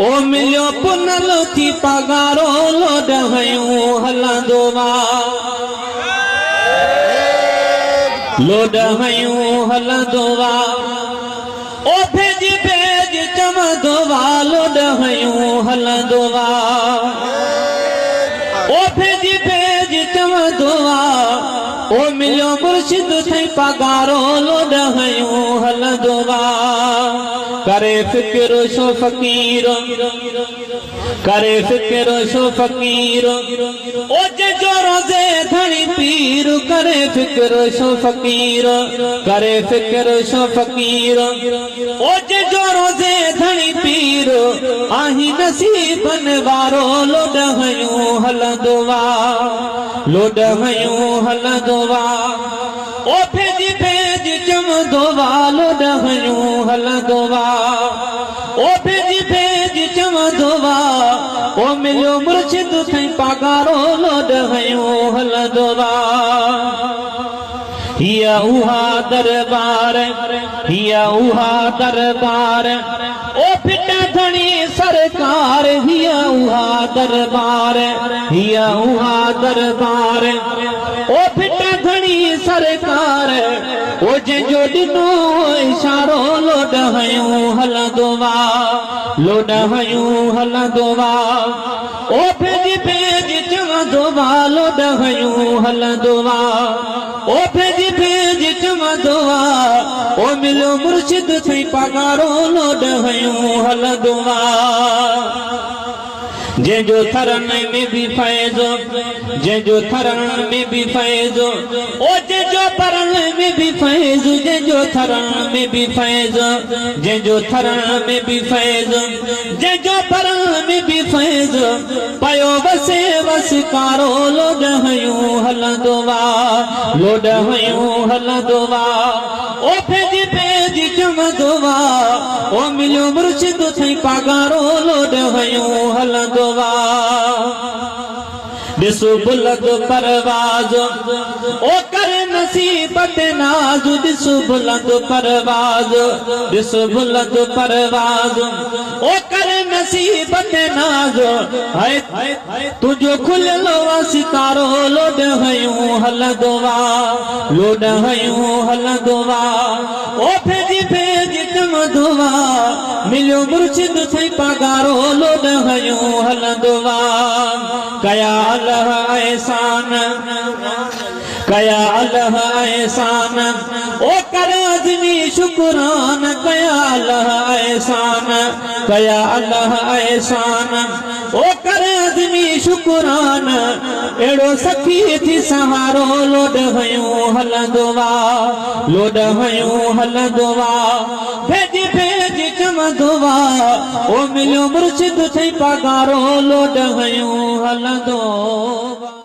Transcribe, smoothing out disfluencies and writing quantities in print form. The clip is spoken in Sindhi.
او مليو پنل ٿي پاڳارو لوڏ هنيون هلندو وا لوڏ هنيون هلندو وا او ڀيڄ ڀيڄ چوندو وا لوڏ هنيون هلندو وا او ڀيڄ ڀيڄ چوندو وا او مليو مرشد ٿئي پاڳارو لوڏ هنيون هلندو وا ڪري فڪر شو فقير ڪري فڪر شو فقير او جنهن جو روزي ڌڻي پير ڪري فڪر شو فقير ڪري فڪر شو فقير او جنهن جو روزي ڌڻي پير آهين نصيبن وارو لوڏ هنيون هلندو وا لوڏ هنيون هلندو وا او ڀيڄ ڀيڄ چوندو وا لوڏ هنيون هلندو وا او ڀيڄ ڀيڄ چوندو وا او مليو مرشد سائين پاڳارو لوڏ هنيون هلندو وا هيء اها درٻار هيء اها درٻار او ڦٽ ڌڻي سرڪار هيء اها درٻار هيء اها درٻار او ڦٽ ڌڻي سرڪار او جنهن جو ڏنو اشارو لوڏ هنيون هلندو وا لوڏ هنيون هلندو وا او ڀيڄ ڀيڄ چوندو وا لوڏ هنيون هلندو وا او ڀيڄ ڀيڄ چوندو وا او مليو مرشد سائين پاڳارو لوڏ هنيون هلندو وا جنهن جو ٿرن ۾ به فيض جنهن جو ٿرن ۾ به فيض او جنهن جو برن ۾ به فيض جنهن جو ٿرن ۾ به فيض جنهن جو ٿرن ۾ به فيض جنهن جو برن ۾ به فيض پيو وسي وسڪارو لوڏ هنيون هلندو وا لوڏ هنيون هلندو وا او ڀيڄ ڀيڄ چوندو وا او مليو مرشد سائين پاڳارو لوڏ هنيون هلندو وا ڏس بلند پرواز او ڪر نصيب تي ناز ڏس بلند پرواز ڏس بلند پرواز او ڪر نصيب تي ناز هاء تنهنجو کليل آ ستارو لوڏ هنيون هلندو وا لوڏ هنيون هلندو وا او ڀيڄ ڀيڄ چوندو وا مليو مرشد سائين پاڳارو لوڏ هنيون هلندو وا ڪيا الله احسان ڪيا الله احسان او ڪر آدمي شڪران ڪيا الله احسان ڪيا الله احسان او ڪر آدمي شڪران اهڙو سخي ٿي سهارو لوڏ هنيون هلندو وا لوڏ هنيون هلندو وا ڀيڄ ڀيڄ چوندو وا او مليو مرشد سائين پاڳارو لوڏ هنيون هلندو وا.